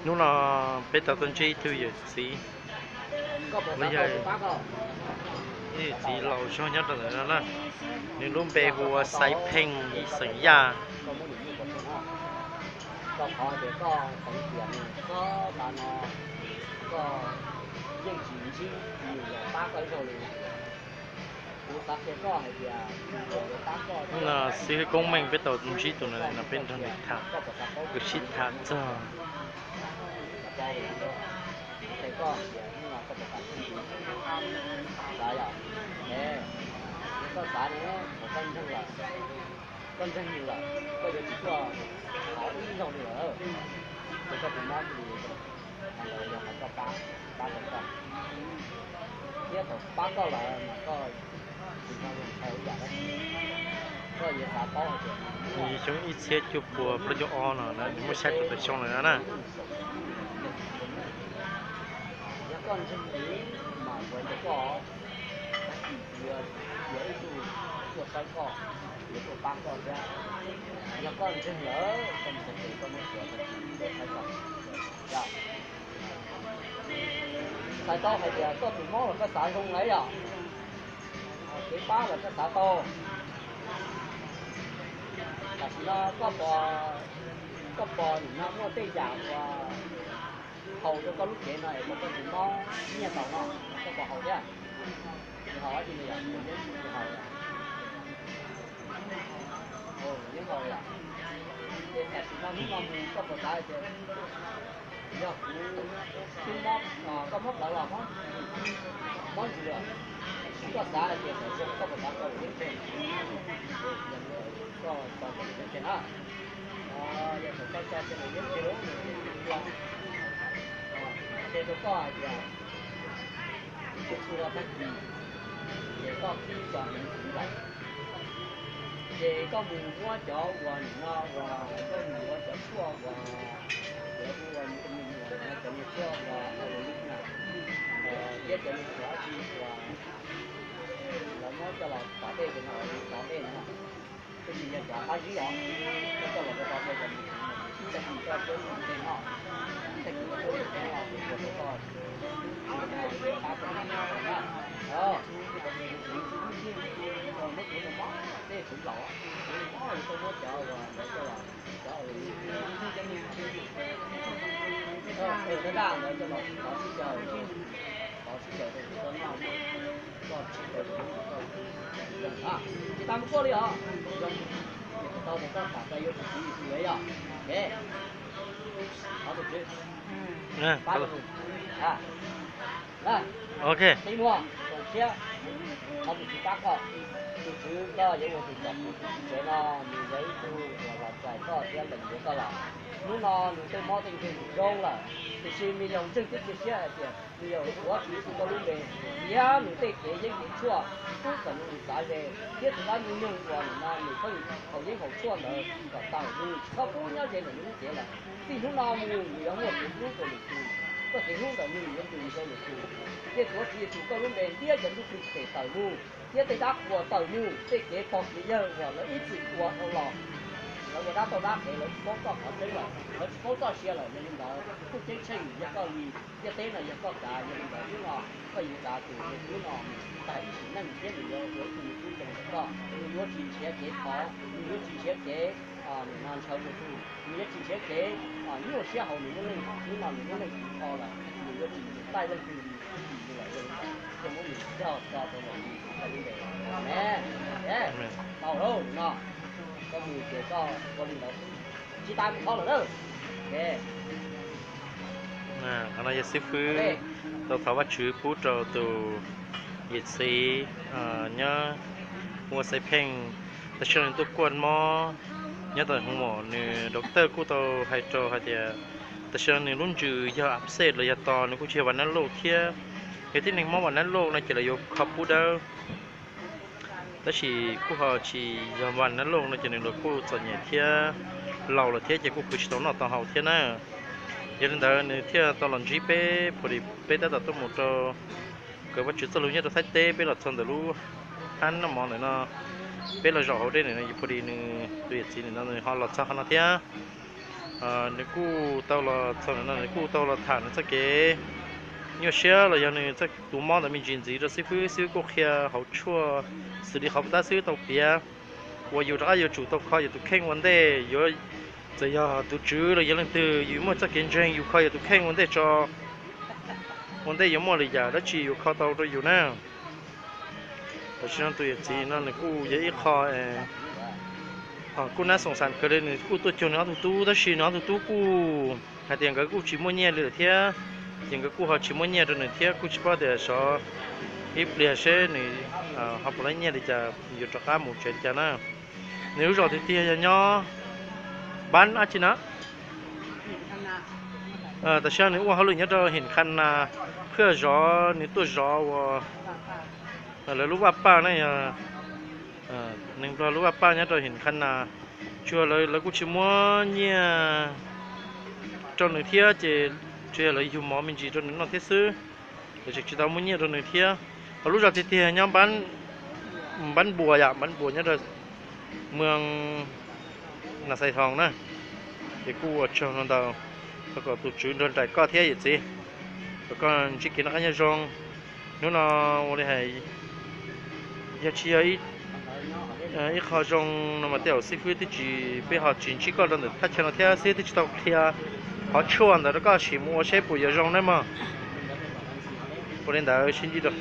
Hnub no peb tau tuaj ntsib ib tug yawm txiv, los yog ib yawm txiv laus zog nyob rau ntawm no na. Nws lub npe hu ua Xaiv Pheej, ib xeem Yaj. Xib hwb Koob Meej peb tau ntsib tus no, peb nrog nws tham, kuv sib tham txog koj ntseeg lawm, koj yuav tsis tuaj qhov ib zaug li lawm, ces koj tus mob li, qhov ntawd yog qhov koj pab, pab tau koj, thiab thaum pab koj lawm mas koj tsis tau ua ib yam dab tsi, koj yuav xav paub hais tias xyoo ib txhiab cuaj pua plaub caug ob no nws muaj xya caum tawm xyoo lawm na. Yog koj ntseeg li mas kuv hais rau koj, tag kis kuv yuav ib tug tuaj saib koj, yuav tuaj pab koj thiab. Yog koj ntseeg lawm koj mus txog ces koj muab tsuav tag kis tuaj saib koj. Txhais tau hais tias koj tus mob los koj xav zoo lawm yom, kev pab los koj xav tau. Tam sim no koj pom, koj pom nim no muaj tej yam uas haus rau koj lub cev no es kom koj tus mob nyiaj tau no, koj pom haus thiab? Tsis haus, tsis haus, yeej haus yom. Ces tam sim no hnub no mus koj puas xav tias yog kuv twb mob, koj mob plawv los mob ntsis lawm, koj xav hais tias kom zoo koj puas xav tau yeeb tseg? Koj tau yeeb tseg na. Yog thaum koj tau cov yeeb tseg lawm ces qhia rau koj hais tias kuv txhua tag kis ces koj qhib cov hneev ntawd, ces koj mus muab cov uas nim no uas koj mus muab cov tshuaj uas, cov uas nim no cov niag tshuaj uas ua li na, thiab cov niag dab tsi uas lawv muab coj los tov dej ces no los tov dej no, tab sis yog cov qab zib os, koj coj los rau tov dej ces mus tag kis koj thiab mus tej no, tag kis koj thiab mus tej no ces ua rau koj pab koj na. Muab kuv mus mob dej kuv laus, kuv mob koj muab cov uas ntawd coj los, cov daj daj ntawd coj los tov sib caws, tov sib caws rau kuv koj noj, koj tsis tau zoo, tsis tau mus quaj li os, zoo, tau ces koj kam tau yuav tus txiv Yexus lawm yog. Qhov tus tswv, qhov tus tswv pab koj, tus tswv koj yuav ua tus tsom kuv tus txiv tsev no, nws yog ib tug uas los txais koj thiab lees yuav koj los. Hnub no nws tej mob tej nkeeg nws zoo lawm, tiam sis nws yog ntseeg thiab cia siab hais tias nws yog tuav Tswv Yexus koj lub npe, thiab nws tej kev yeeb kev tshuaj pub kom nws xav ze, thiab tus dab ntxwg nyoog uas nim no nws pheej haus yeeb haus tshuaj ntawd kom tawm, nws tsis txhob pub nyob ze ntawm nws lub cev lawm. Txij hnub no mus nws yuav muaj kev hlub rau lwm tus, txoj kev hlub ntawm nws yuav nqis rau lwm tus. Thiaj tuav Tswv Yexus koj lub npe thiab cov ntsuj plig phem tawm mus, thiab tej dab qhuas tawm mus, tej kev pog kev yawg uas lawv ib txwm ua dhau los, lawv ua dab tauj dab qhev, lawv tsis paub txoj qhov tseeb lawm, lawv tsis paub txoj sia lawm. Yog li ntawd, txuj ceeb tsheej yog koj li, ntiaj teb no yog koj kav. Yog li ntawd hnub no koj yuav kav tus hnub no mus tag ib sim neej thiab nws yuav ua ib tug me tub zoo rau koj. Nws yuav tsis nrhiav kev thov, nws yuav tsis nrhiav kev nim no ntshaw ntuj, nws yuav tsis nrhiav kev nyuaj siab hauv nws lub neej. Hnub no nws lub neej tsis kho lawm, nws yuav tsis mus taij leej twg li ib txwm li lawm. Yog li ntawd thiaj muab nws cog tso rau ntawm Tswv Yexus lub npe. Amees. Tau lauj, no koj mus ces koj ua li ntawd, tsis tas mus qhov lawm na. Qhov no yog xib fwb tau thov Vajtswv pub rau tus yawm txiv nyob ua Xaiv Pheej. Tam sim no nws tuaj kuaj mob nyob tom hoos mom, nws doctor kuj tau hais rau hais tias tam sim no nws lub ntsws yog ab xej los yog to, nws kuj tsis yog vas nab lauj thiab. Yog tib neeg mob vas nab lauj no ces lawv yuav kho pub dawb, tab sis kuj ho tsis yog vas nab lauj no ces nws los kuj txom nyem thiab, laus lawm thiab ces kuj khwv tsis tau noj tau haus thiab na. Yog li ntawd nws thiaj tau los ntsib peb, puas li peb tab tom tuaj mus rau kawm Vajtswv txoj lus nyob rau Thaib teb, peb los txog ntawm lub hab noj mov ntawm no, peb los zaum hauv dej ntawm no, puas li nws tus yawm txiv ntawm no nws ho los txog qhov no thiab. Nws kuj tau los txog no, nws kuj tau los tham nws txoj kev nyuaj siab los yog nws txoj kev mob ntawd me ntsis ntxiv rau xib fwb. Xib fwb kuj qhia hauv tshuaj xws li qhov tab xwb tau piav uas yus rov qab yuav tsum tau kho yus tus kheej ua ntej. Yuav txawm yog tus tswv los yog leej twg, yus muaj txoj kev ntseeg yus kho yus tus kheej ua ntej tso, ua ntej yuav muaj li yam dab tsi yuav kho tau rau yus na. Tam sim no tus yawm txiv no nws kuj yog ib qho kuj nab xoom xam kawg li, nws kuj tuaj cuag nws ob tug tub tab sis nws ob tug tub kuj hais tias nkawd kuj tsis muaj nyiaj li lawm thiab, ces nkawd kuj ho tsis muab nyiaj rau nws thiab. Kuj tsis paub tias xyov ib pliag seb nws ho puas tau nyiaj li cas yuav rov qab mus tsev li cas na. Nws lub zos tiag tiag yog nyob npab dab tsi na. Tam sim no nws ua hauj lwm nyob rau Him Qha Nas, phwj zov, nws tuaj zov ua lawv lub vaj paj na, yog neeg Nplog lub vaj paj nyob rau Him Qha Nas. Tsuas lawv kuj tsis muab nyiaj rau nws thiab, ces tsuas yog lawv yug mov me ntsis rau nws noj thiab xwb, lawv tseem tsis tau muab nyiaj rau nws thiab. Ho lub zos tiag tiag nyob npab npua yom, npab npua nyob rau mw Nas Xais Thoos na. Ces kuj ua tsaug no ntau, thov kom tus tswv nrog nraim koj thiab yawm txiv, kom koj ntsib kev noj qab nyob zoo. Hnub no ua li hais, yog tsis yog ib qho zoo no mas tej zaum xib fwb twb tsis, peb ho tsis ntsib koj rau ntawm thaj chaw no thiab, xib fwb twb tsis tau qhia qhov tshuaj ntawd rau koj sim mus ua seb puas yuav zoo na mog. Ua li ntawd sib ntsib dua.